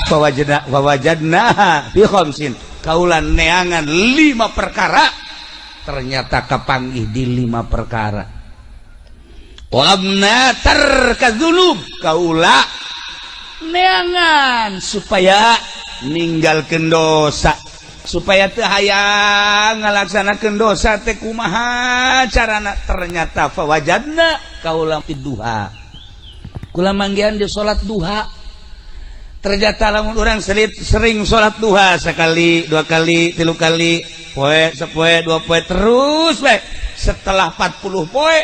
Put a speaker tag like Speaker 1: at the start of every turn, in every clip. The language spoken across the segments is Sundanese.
Speaker 1: Fawajadna fawajadna fi khamsin, kaula neangan lima perkara, ternyata kapanggih di lima perkara. Tolabna tarka dzunub, kaula neangan supaya ninggalkeun dosa, supaya teu hayang ngalaksanakeun dosa teh kumaha carana. Ternyata fawajadna kaula duha, kula manggihan di salat duha. Ternyata lamun urang sering salat duha, sekali, dua kali, tilu kali, poe sapoe, dua poe, terus bae, setelah 40 poe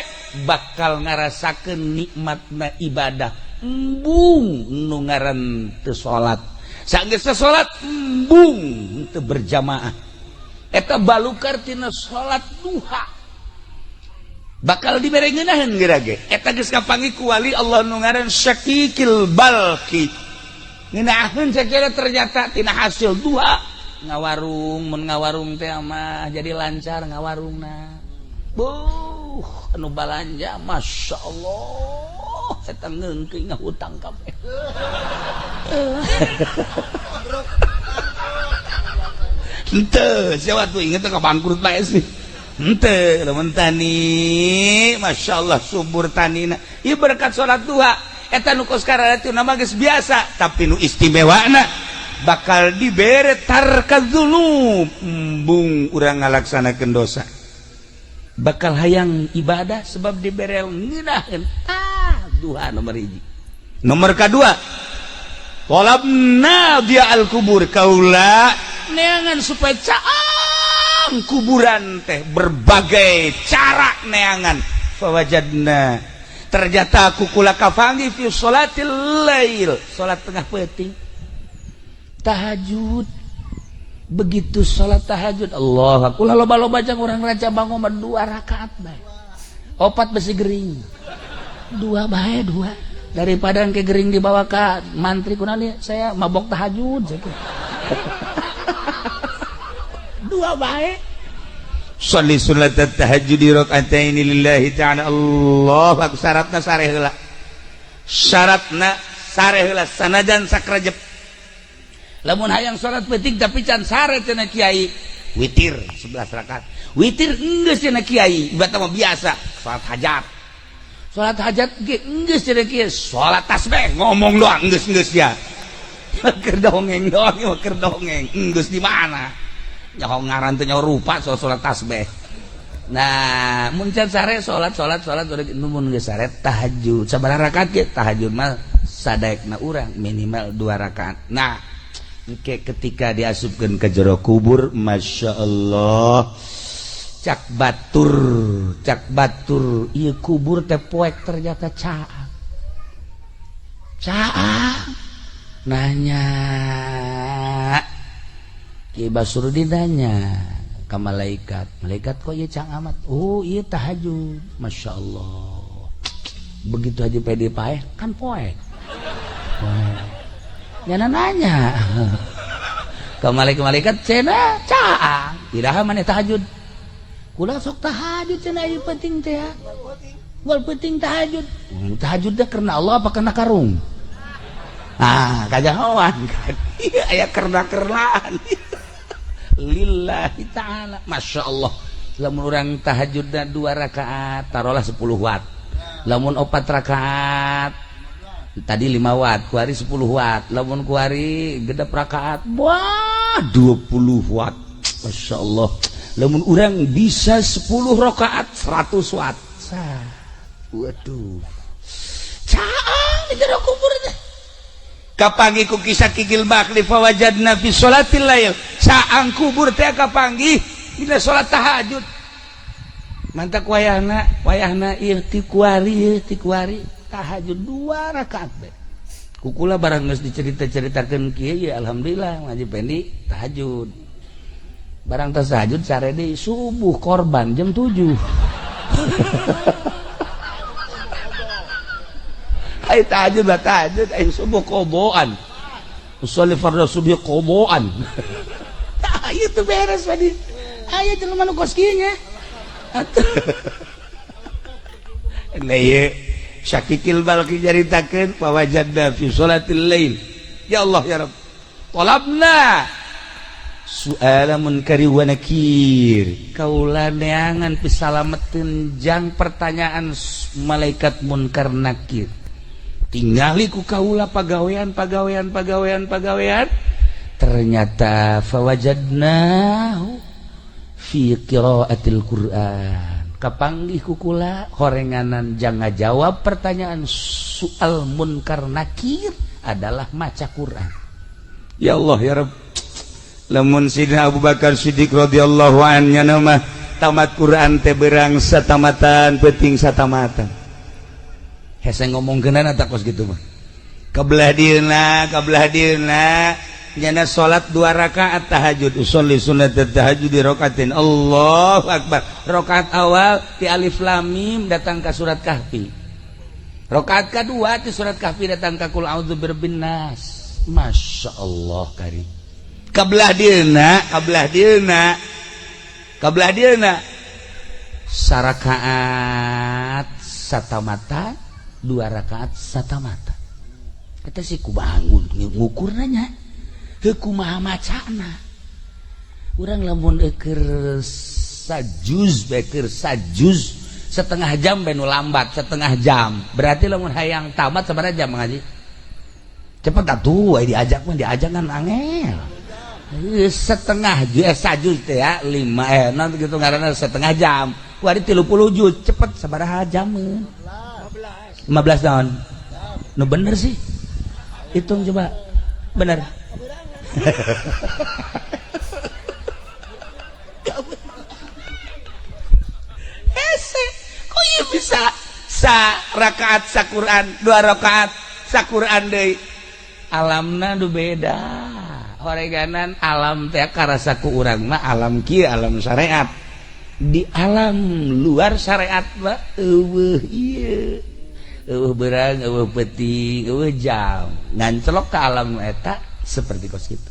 Speaker 1: bakal ngarasakeun nikmatna ibadah. Embung nu ngaran teu salat, sanggeus salat embung teu berjamaah. Eta balukar tina salat duha bakal dibere ngeunaheun geura ge. Eta geus kapanggih ku wali Allah nu ngaran Syakikil Balki, ngeunaheun sakira. Ternyata tina hasil duha ngawarung, mun ngawarung teh mah jadi lancar ngawarungna. Buh, anu balanja, Masya Allah, eta ngeungkeun ngahutang kabeh. Henteu, siapa tuh inget ka bangkrut bae sih. Henteu, lamun tani, Masya Allah, subur tanina. Ieu berkat salat duha. Eta nu kos kararitu nama geus biasa, tapi nu istimewana bakal dibere tarka dzunub, embung urang ngalaksanakeun dosa. Bakal hayang ibadah sebab dibere ngeunaheun. Ah, duha nomor hiji. Nomor kedua, tolabna dia al kubur, kaula neangan supaya caang kuburan teh, berbagai cara neangan. Fawajadna, ternyata aku kula kapanggih fi sholatil lail, salat tengah peuting, tahajud. Begitu salat tahajud, Allah, aku loba-loba jang urang Raja Bango mah dua rakaat bae, opat besi gering, dua bae, dua, daripada ke gering dibawa ke mantri kunali saya mabok tahajud gitu. Dua bae. Sholli sunat tahajud rakaataini lillahi ta'ala. Allah akbar. Syaratna sare heula, syaratna sare heula, sanajan sakrajep. Lamun hayang salat peuting tapi can sare, cenah kiai, witir 11 rakaat. Witir enggeus, cenah kiai, ibarat mah biasa salat hajat. Salat hajat ge enggeus, cenah kiai, salat tasbih, ngomong doang enggeus, enggeus ya keur dongeng doang, keur dongeng enggeus. Di mana nyaho ngaran teh, nyaho rupa soal salat tasbih. Nah, mun can sare salat, salat, salat, mun geus sare tahajud sabaraha rakaat ge. Tahajud mah sadaekna urang, minimal dua rakaat. Nah, ke ketika diasupkeun ke jero kubur, Masya Allah, cak batur, cak batur, ieu kubur teh poek, ternyata caang caang. Nanya Ki Basrudin, nanya ke malaikat, "Malaikat, kok ieu caang amat?" "Oh, iya, tahajud." Masya Allah, begitu aja pede paeh kan poek poek. Nyana nanya ke malaikat-malaikat, "Cenah caang, iraha maneh tahajud?" "Kula sok tahajud," cenah, "ieu penting teh ya. Wal penting tahajud." Tahajud teh karena Allah apa karena karung? Ah, kajahoan kan. Iya, aya kerna-kernaan. Lillahi ta'ala. Masya Allah. Lamun urang tahajudna dua rakaat, taruhlah 10 watt. Lamun opat rakaat, tadi 5 watt, kuari 10 watt. Lamun kuari genep rakaat, wah, 20 watt. Masya Allah. Lamun urang bisa 10 rakaat, 100 watt. Sah. Waduh. Caang di jero kubur teh. Kapanggih ku kisah Kikil Bakli, fawajadna fi sholatil lail. Caang kubur teh kapanggih dina salat tahajud. Mantak wayahna, wayahna ieu ti kuari, ieu ti kuari tahajud dua rakaat be. Kukula barang geus dicerita-ceritakeun kieu ya, alhamdulillah ngaji pendi tahajud. Barang tas tahajud sare deui, subuh korban jam 7. Ay tahajud lah tahajud, ay subuh koboan. Usolli fardhu subuh koboan. Tah itu beres tadi. Aya jelema nu kos kieu nya. Nah, ieu Syakikil Balki nyaritakeun fawajadna fi sholatil lail. Ya Allah ya Rabb. Talabna su'ala munkari wa nakir, kaula neangan pisalameteun jang pertanyaan malaikat munkar nakir. Tingali ku kaula pagawean pagawean pagawean pagawean, ternyata fawajadnahu fi qiraatil Qur'an. Kapanggih ku kula horenganan jang ngajawab pertanyaan soal munkar nakir adalah maca Quran. Ya Allah ya Rabb, lamun Sidina Abu Bakar Siddiq radhiyallahu anhu mah tamat Quran teh berang satamatan, penting satamatan. Hese ngomongkeunana tak kos kitu mah. Kabelah dieuna, kabelah dieuna nyana salat dua rakaat tahajud, usolli sunnat tahajud di rakaatin, Allahu akbar. Rakaat awal ti alif lam mim datang ka surat Kahfi, rakaat kedua ti surat Kahfi datang ka qul a'udzu birabbin nas. Masya Allah karim. Kabelah dieuna, kabelah dieuna, kabelah dieuna sarakaat satamata, dua rakaat satamata. Kita sih ku bangun ngukur nanya kumaha macana urang. Lamun eker sajuz beker sajuz setengah jam benu lambat setengah jam, berarti lamun hayang tamat sabaraha jam ngaji cepet atuh? Diajak mah diajak kan angel. Setengah juz, sajuz teh ya lima, non gitu ngaranna setengah jam. Wari 30 juz cepet sabaraha jam? 15 tahun nu bener sih, hitung coba bener. Hese kok ieu bisa sa rakaat sa Quran, dua rakaat sa Quran deui? Alamna nu beda horeganan alam teh karasa ku urang mah alam kieu, alam syariat. Di alam luar syariat mah eueuh ieu, eueuh berang, eueuh peuting, eueuh jam. Ngancelok ke alam eta seperti kos kitu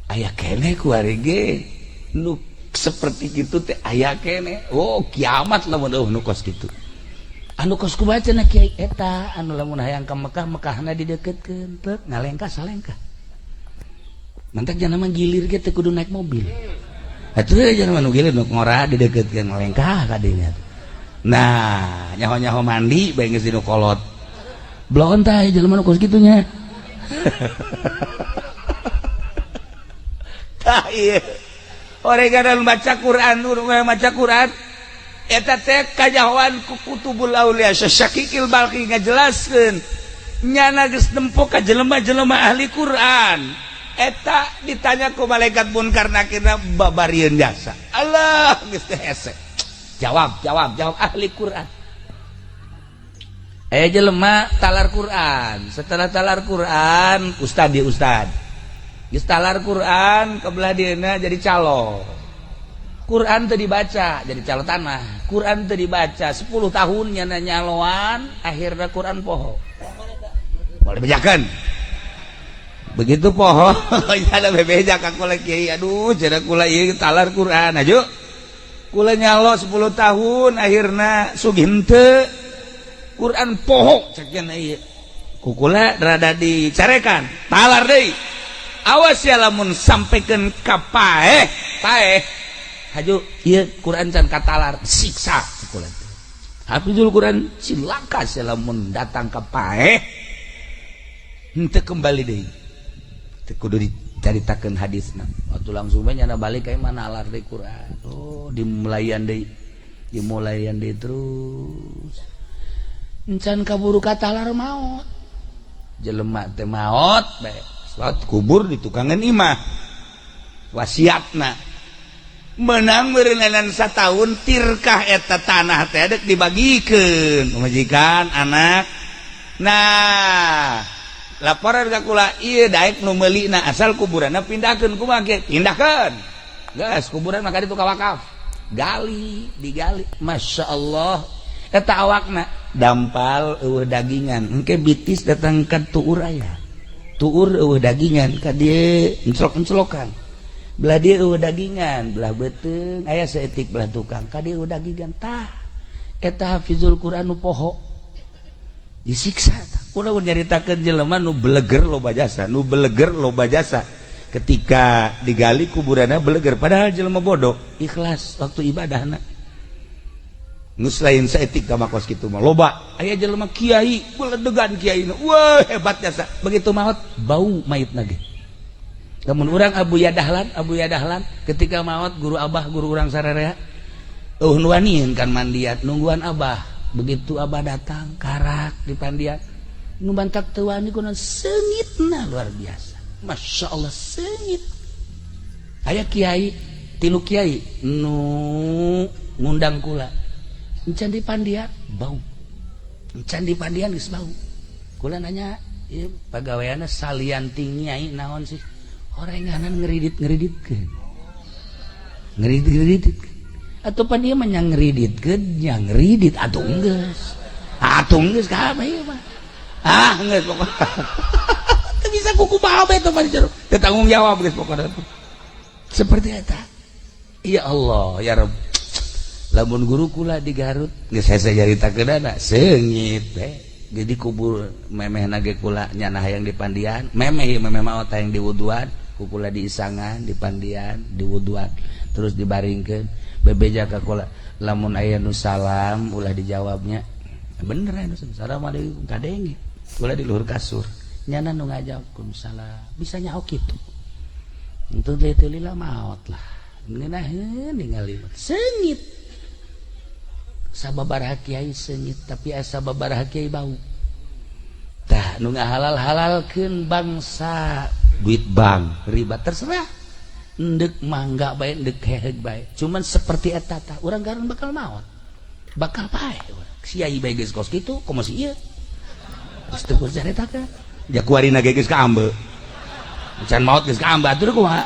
Speaker 1: aya keneh ku ge nu seperti gitu teh aya keneh. Oh, kiamat lamun eueuh nu kos kitu. Anu kos kumaha cenah kiai eta? Anu lamun hayang ka Mekah, Mekahna dideukeutkeun, teu ngalengkah salengkah. Mantak jangan mah gilir ge teu kudu naik mobil atuh. Jangan nu gilir nu ngora dideukeutkeun, ngalengkah ka dinya. Nah, nyaho-nyaho mandi bae geus dinu kolot blon tah jelema nu kos kitu nya. Tah ieu oreganan baca Quran, maca Quran eta teh kanyahoan ku kutubul aulia. Syakikil Balkhi ngajelaskeun nyana geus nempo ka jelema-jelema ahli Quran eta ditanya ku malaikat munkar nakirna babarieun jasa. Allah, geus teh hese. Jawab, jawab, jawab, ahli Quran. Jelema talar Quran, setelah talar Quran ustad, dia ustad geus talar Quran, kebelah dieuna jadi calo. Quran teu dibaca, jadi calo tanah. Quran teu dibaca 10 tahun nyana nyaloan, akhirnya Quran poho. Boleh bejakan begitu poho ada bebeja ka kula, "Kiai, aduh," cenah, "kula ieu talar Quran aju kula nyalo 10 tahun, akhirna sugih henteu, Quran poho." Cek ieu ku kula rada dicarekan, "Talar deui, awas ya lamun sampaikan ka paeh paeh haju ieu Quran can katalar, siksa." Kula teh hafizul Quran, cilaka sia lamun datang ka paeh henteu kembali deui. Teu kudu dicaritakeun hadisna waktu langsung bae nyana balik ka mana alar deui Quran. Oh, dimulayan deui, dimulayan deui terus, encan kaburu katalar maot. Jelema teh maot bae, salat kubur di tukangan imah, wasiatna menang meureunan satahun tirkah eta tanah teh dek dibagikeun pamajikan anak. Nah, laporan ka kula ieu daek nu meulina asal kuburanna pindahkeun. Kumaha ge pindahkeun geus kuburan maka ditu ka wakaf, gali, digali. Masya Allah, eta awakna dampal eueuh dagingan, engke bitis datang ka tuur, aya tuur eueuh dagingan, ka dieu enclok-enclokan, belah dieu eueuh dagingan, belah beuteung aya saeutik, belah tukang ka dieu eueuh dagingan. Tah eta hafizul Quran nu poho disiksa tah. Kula nyaritakeun jelema nu beleger loba jasa, nu beleger loba jasa. Ketika digali kuburanna beleger, padahal jelema bodoh, ikhlas waktu ibadahna. Geus lain saetik ka makos kitu mah loba. Aya jelema kiai, beledegan kiai. Wah, hebat jasa. Begitu maot bau mayitna ge. Lamun urang Abu Yadahlan ketika maot guru abah guru urang sararea nu wanian kan mandian nungguan abah. Begitu abah datang karak di pandian nu bantak teu wani kunaon seungitna luar biasa. Masya Allah seungit. Aya kiai tilu kiai nu ngundang kula encan di pandian bau, encan di pandian geus bau. Kula nanya ieu pagaweanna salian ti nyai naon sih? Orenganan ngeridit-ngeriditkeun. Ngeridit-ngeriditkeun. Atau pan ieu mah nya ngeriditkeun, nya ngeridit atuh geus. Atuh geus kabeh ieu mah. Ah geus pokona. Teu bisa kuku bae teh mah jero. Teu tanggung jawab geus pokona. Seperti eta. Ya Allah, ya Rabb. Lamun guru kula di Garut geus hese nyaritakeunana seungit teh. Jadi kubur memehna ge kula nyana hayang di pandian, memeh memeh maot hayang diwuduan, ku kula diisangan di pandian, diwuduan, terus dibaringkeun. Bebeja ka kula, lamun aya nu salam ulah dijawabnya. Bener aya nu assalamualaikum kadenge. Kula di luhur kasur. Nyana nu ngajawab salam, bisa nyaho kitu. Entu teh teu lila maot lah. Ngeunaheun ningali seungit. Sababaraha kiai seungit tapi asa sababaraha kiai bau. Tah nu ngahalal-halalkeun bangsa duit bank riba terserah. Endek mangga bae endek heheg bae. Cuman seperti eta tah urang garun bakal maot. Bakal paeh urang. Kiai bae geus kos kitu komo si ieu. Geus teu kudu caritakeun. Ja kuarina ge geus kaambe. Can maot geus kaambe atuh kumaha.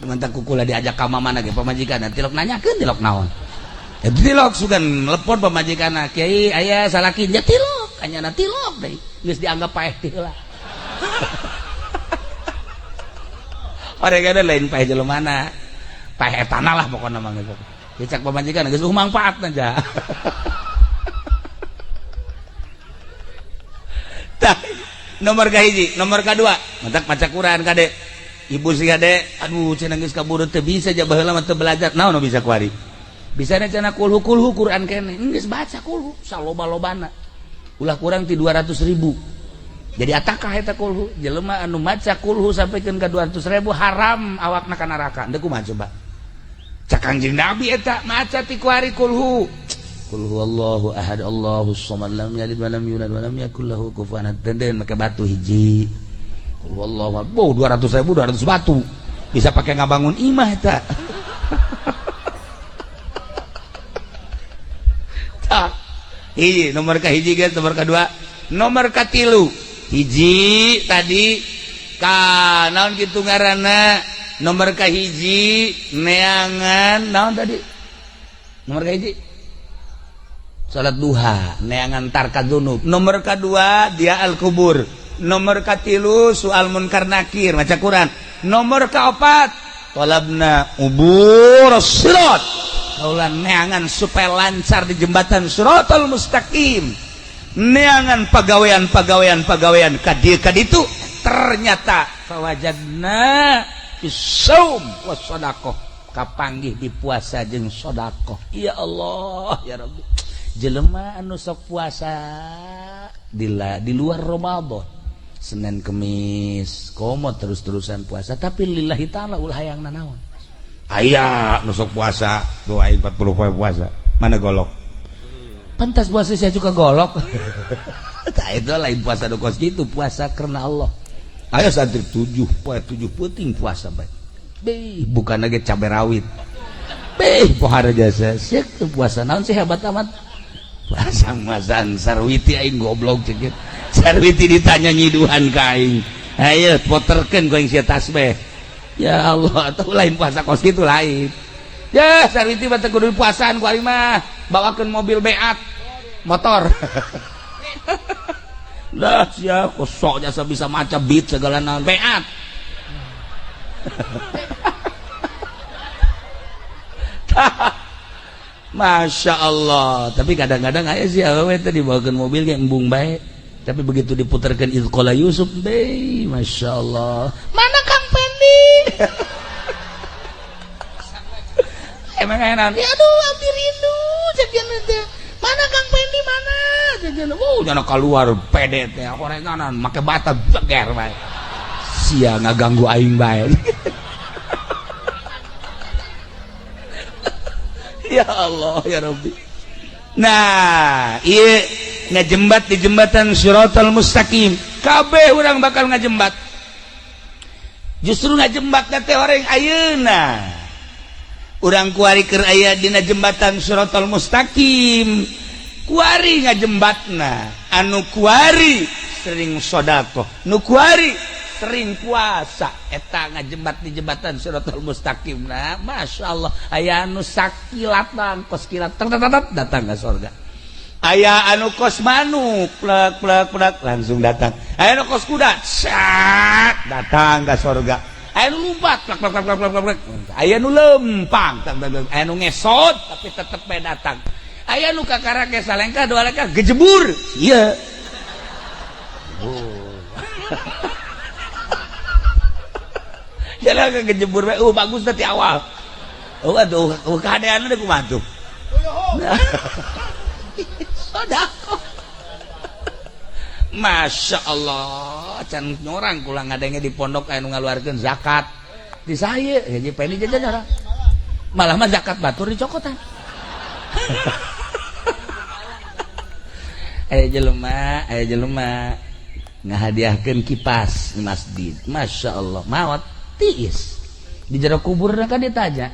Speaker 1: Mantak kukula diajak ka mamana ge pamajikan tilok nanyakeun tilok naon. Ya tilok sugan telepon pamajikan kiai aya salaki nya tilok anyana tilok deui geus dianggap paeh teh heula. Oregana lain paeh jelemana. Paeh etana lah pokona mah geus. Dicak pamajikan geus mangfaatna ja. Tah nomor kahiji, nomor kadua, mantak maca Quran kade. Ibu sih kade, aduh cenah geus kaburu teu bisa ja baheula mah teu belajar. Naon nu bisa kuari? Bisa cenah kulhu kulhu Quran kene. Geus baca kulhu saloba-lobana. Ulah kurang ti 200.000. Jadi atakah eta kulhu? Jelema anu maca kulhu sampikeun ka 200.000 haram awakna ka neraka. Deuk kumaha coba? Cak Kangjeng Nabi eta maca ti kuari kulhu. Qul huwallahu ahad Allahus samad lam yalid walam yulad walam yakul lahu kufuwan ahad. Den make batu hiji. Qul huwallahu ahad. Boh 200.000 200 batu. Bisa pakai ngabangun imah eta. Tah. Hiji nomor ka hiji guys, nomor kedua, nomor katilu. Hiji tadi ka naon kitu ngaranna? Nomor ka hiji neangan naon tadi? Nomor ka hiji salat duha neangan tarka dzunub. Nomor kedua dia al kubur. Nomor katilu soal munkar nakir maca Quran. Nomor keempat talabna ubur sirat. Kaula neangan supaya lancar di jembatan siratal mustaqim. Neangan pagawean-pagawean ka dieu ka ditu ternyata fawajadna fisaum was sadaqah kapanggih di puasa jeung sedekah. Ya Allah ya Rabbi. Jelema anu sok puasa di luar Ramadan Senin Kemis komo terus-terusan puasa tapi lillahi ta'ala ulah hayang nanaon. Aya nu sok puasa doain 40 poe puasa mana golok pantas puasa saya juga golok. Tah itu lain puasa nu kos kitu, puasa karena Allah. Aya santri 7 poe 7 peuting puasa bae. Beh bukan lagi cabe rawit. Beh pohara jasa sia puasa naon sih hebat amat. Pasang-masan Sarwiti aing goblok cek. Sarwiti ditanya nyiduhan ka aing. Ayo poterkeun ku aing sia tasbih. Ya Allah, atau lain puasa kos kitu lain. Ya Sarwiti mah teu kudu puasaan ku aing mah. Bawakeun mobil beat motor. Lah sia kosok jasa bisa maca beat segala naon beat. Masya Allah. Tapi kadang-kadang aya sih awewe teh dibawakeun mobil ge embung bae. Tapi begitu diputarkan Idz Qala Yusuf, be, Masya Allah. Mana Kang Pendi? Emang enak. Ya aduh, abdi rindu cek teh. Mana Kang Pendi mana? Cek oh, jangan keluar pede teh. Horenganan make bata jeger bae. Sia ngaganggu aing bae. Ya Allah ya Rabbi. Nah, ieu ngajembat di jembatan Shiratal Mustaqim. Kabeh urang bakal ngajembat. Justru ngajembat teh orang ayeuna. Urang kuari keur aya dina jembatan Shiratal Mustaqim. Kuari ngajembatna, anu kuari sering sedekah, nu kuari sering puasa, eta ngajembat di jembatan Shiratal Mustaqim. Nah, Masya Allah, aya anu sakilatan kos kilat datang ke surga. Aya anu kos manuk plek plek plek langsung datang. Aya anu kos kuda sak datang ke surga. Aya anu lompat plek plek plek plek plek. Aya anu lempang, aya anu ngesot tapi tetep bae datang. Aya anu kakarake salengkah dua lengkah gejebur. Ieu. Oh. Jalan ke gejebur bae. Oh bagus tadi awal. Oh aduh, keadaan udah kumaha tuh. Sedekah. Masya Allah, can nyorang kula ngadenge di pondok aya nu ngaluarkeun zakat. Di saya, Haji Pendi jajan orang. Malah mah zakat batur dicokotan. Aya jelema ngahadiahkeun kipas di masjid. Masya Allah, maot tiis. Di jero kubur kan ditanya.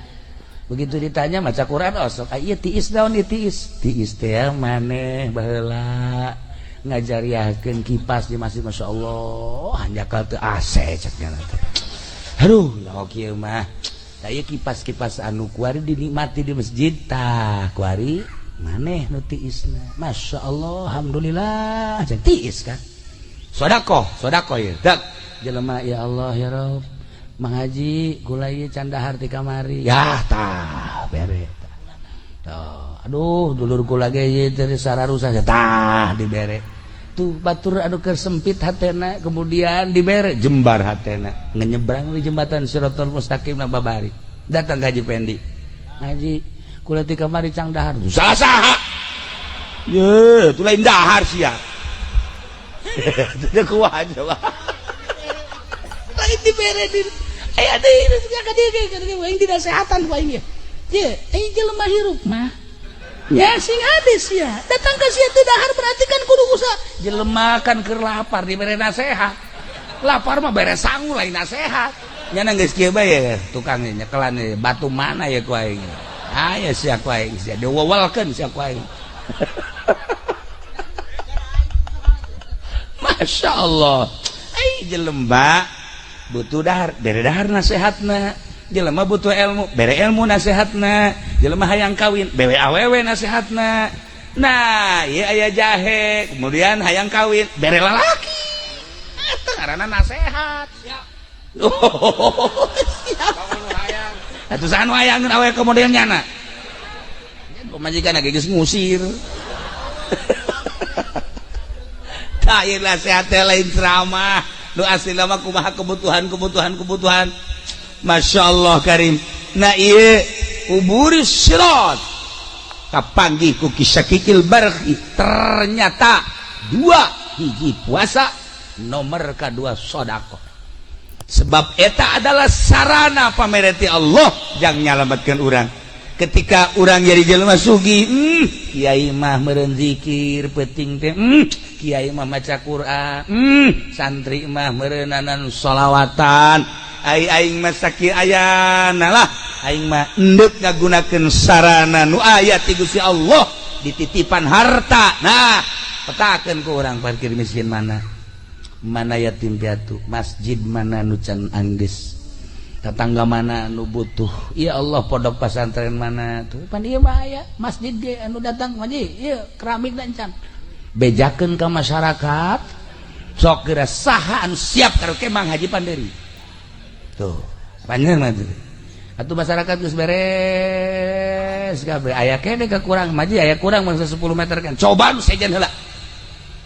Speaker 1: Begitu ditanya maca Quran osok, oh, iya tiis daun ieu tiis. Tiis teh maneh baheula ngajariahkeun kipas di masjid. Masya Allah, hanjakal teu AC cek nya teh. Aduh, lawa kieu mah. Tah ieu kipas-kipas anu kuari dinikmati di masjid tah kuari maneh nu tiisna. Masya Allah, alhamdulillah cek tiis kan. Sedekah, sedekah ieu. Dak jelema ya Allah ya Rabb. Mang Haji kula ieu can dahar ti kamari. Yah tah bere tah. Tuh, aduh dulur kula ge ieu teh sararusa tah dibere. Tuh batur anu keur sempit hatena kemudian dibere jembar hatena. Ngenyebrang di jembatan Shiratal Mustaqim na babari. Datang ka Haji Pendi. Haji kula ti kamari cang dahar. Salah saha? Ye, tu lain dahar sia. Teu kuat coba. Lain dibere di aya deui ka dieu aing dinasehatan ku aing ye. Ye, aing jelema hirup mah. Ya sing hades ya. Datang ka sia teu dahar berarti kan kudu usaha. Jelema kan keur lapar dibere nasehat. Lapar mah bere sangu lain nasehat. Nya geus kieu bae tukang nyekelan batu mana ya ku aing. Aya sia ku aing sia diwewelkeun sia ku aing. Masya Allah. Ai jelema butuh dahar, bere dahar nasehatna. Jelema butuh ilmu, bere ilmu nasehatna. Jelema hayang kawin, bere awewe nasehatna. Nah, ieu aya jahe, kemudian hayang kawin, bere lalaki. Eta ngaranna nasehat. Siap. Oh, siap. Atuh saha nu hayangeun awewe kemudian nyana? Pamajikan ge geus ngusir. Tah ieu nasehat teh lain ceramah. Nu asli mah kumaha kebutuhan. Masya Allah karim. Nah ieu uburis sirat kapanggih ku kisah kikil barhi. Ternyata dua hiji puasa nomor kedua sedekah. Sebab eta adalah sarana pamereti Allah yang nyalamatkan urang. Ketika urang jadi jelema sugih, kiai mah meureun zikir peuting teh, kiai mah maca Quran, santri mah meureunanan sholawatan. Ai aing mah sakieu ayana lah, aing mah endek ngagunakeun sarana nu aya ti Gusti Allah dititipan harta. Nah, petakeun ku urang parkir miskin mana? Mana yatim piatu, masjid mana nu can anggeus, tetangga mana nu butuh. Ya Allah, pondok pesantren mana tuh pan ieu mah aya masjid ge anu datang mah ieu keramik dan can bejakeun ka masyarakat. Sok geura saha anu siap karaoke Mang Haji Panderi tuh panjang mah tuh atuh masyarakat geus beres. Beres kabeh, aya keneh kekurang maji, aya kurang mangsa 10 meter kan. Coba nu sejen heula,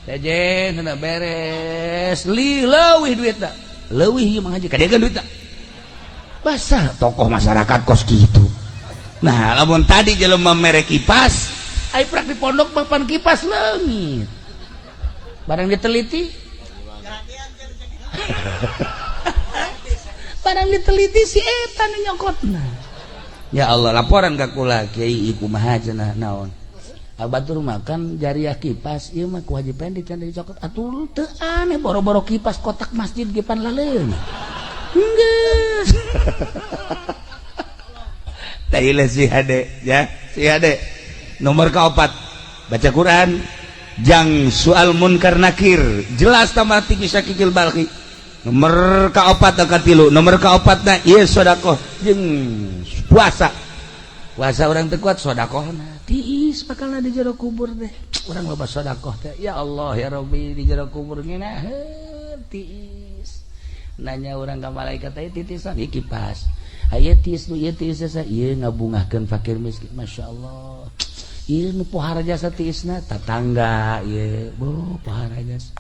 Speaker 1: sejen heula beres, li leuwih duitna, leuwih ieu Mang Haji kadegan duitna. Basah tokoh masyarakat kos gitu. Nah, lamun tadi jelema mere kipas, ai prak di pondok papan kipas leungit. Barang diteliti, barang diteliti si eta nu nyokotna. Ya Allah, laporan ka kula, "Kiai, kumaha cenah?" "Naon?" "Batur makan jariah kipas ieu mah ku Haji Pendi can dicokot." Atuh teu aneh, boro-boro kipas, kotak masjid ge pan laleung. Geus. Tailah si hade ya, si hade. Nomor keempat, baca Quran jang soal munkar nakir, jelas tambah tinggi Syakikil Balkhi. Nomor keopat katilu, nomor keopatna ieu sedekah jeung puasa. Puasa orang teu kuat, sedekahna tiis bakal di jero kubur deh. Urang loba sedekah teh, ya Allah ya Rabbi, di jero kubur ngeunaheun tiis. Nanya urang ka malaikat teh, titisan ieu kipas. Aya tiis nu ieu tiis ieu ngabungahkeun fakir miskin, Masya Allah. Ieu nu pohara jasa tiisna tatangga ieu, bo pohara jasa.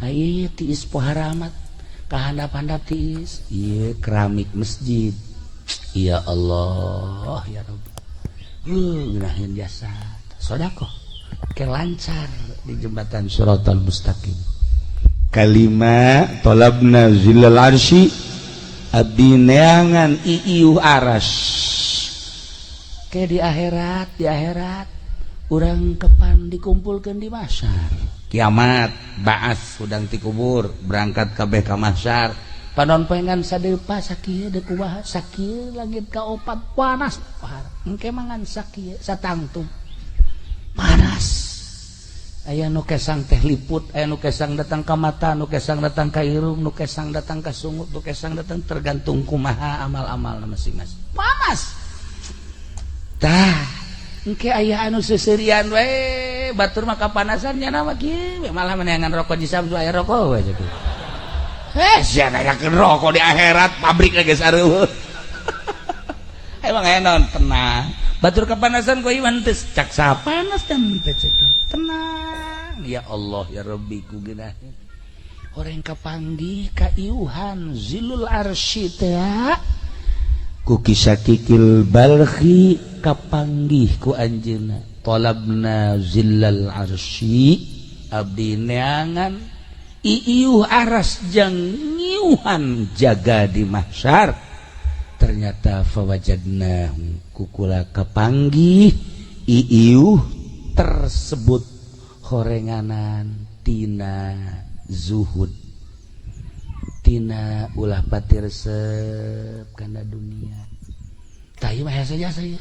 Speaker 1: Ieu tiis pohara amat kahandap-handap tiis. Ieu keramik masjid. Ya Allah ya Rabbi. Ngeunaheun jasa. Sedekah ke lancar di jembatan Shiratal Mustaqim. Kalima, talabna zillal arsy, abdi neangan iiuh aras. Ke di akhirat, di akhirat urang kepan dikumpulkan di mahsyar. Kiamat, baas hudang ti kubur, berangkat kabeh ka mahsyar. Panon poengan sadepa sakieu deuk kumaha, sakieu langit kaopat panas. Engke mangan sakieu satangtung. Panas. Aya nu kesang teh liput, aya nu kesang datang ka mata, nu kesang datang ka irung, nu kesang datang ka sungut, nu kesang datang tergantung kumaha amal-amal masing-masing. Panas. Tah, engke aya anu seuseurian we, batur mah kapanasan nya mah kieu, malah meneangan rokok di samsu aya rokok we gitu. Eh, sia nanyakeun rokok di akhirat, pabrik geus areueuh. Emang aya naon, tenang. Batur kepanasan kok iman teu cak panas dan teu cek. Tenang. Ya Allah ya Rabbi ku geunaheun. Orang kapanggih kaiuhan zilul arsy teh ku Kisakikil Balkhi, kapanggih ku anjeunna, talabna zillal arsy, abdi neangan iiuh aras jang ngiuhan jaga di mahsyar. Ternyata fawajadna, kukula kapanggih iiuh tersebut horenganan tina zuhud, tina ulah pati resep kana dunia. Tah, ieu mah hese jasa ieu,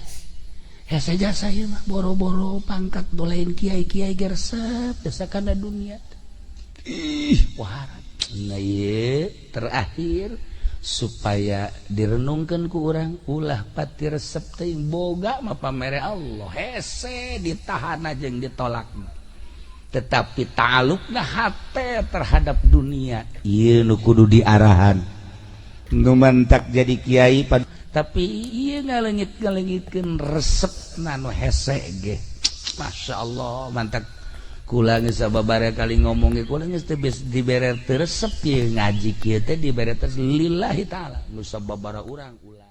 Speaker 1: hese jasa ieu mah. Boro-boro pangkat dolain kiai-kiai ge resep jasa kana dunia. Ih, wah. Nah, ieu terakhir supaya direnungkan ku urang, ulah pati resep teuing. Boga mah pamere Allah, hese ditahan jeung ditolak, tetapi ta'alluqna hate terhadap dunia ieu nu kudu diarahan. Nu mantak jadi kiai tapi ieu ngalengit-ngalengitkeun resepna nu hese ge, Masya Allah. Mantak kula geus sababaraha kali ngomong ge, kula geus teu dibere teu resep ieu ngaji kieu teh, dibere teh lillahi taala. Nu sababaraha urang ulah.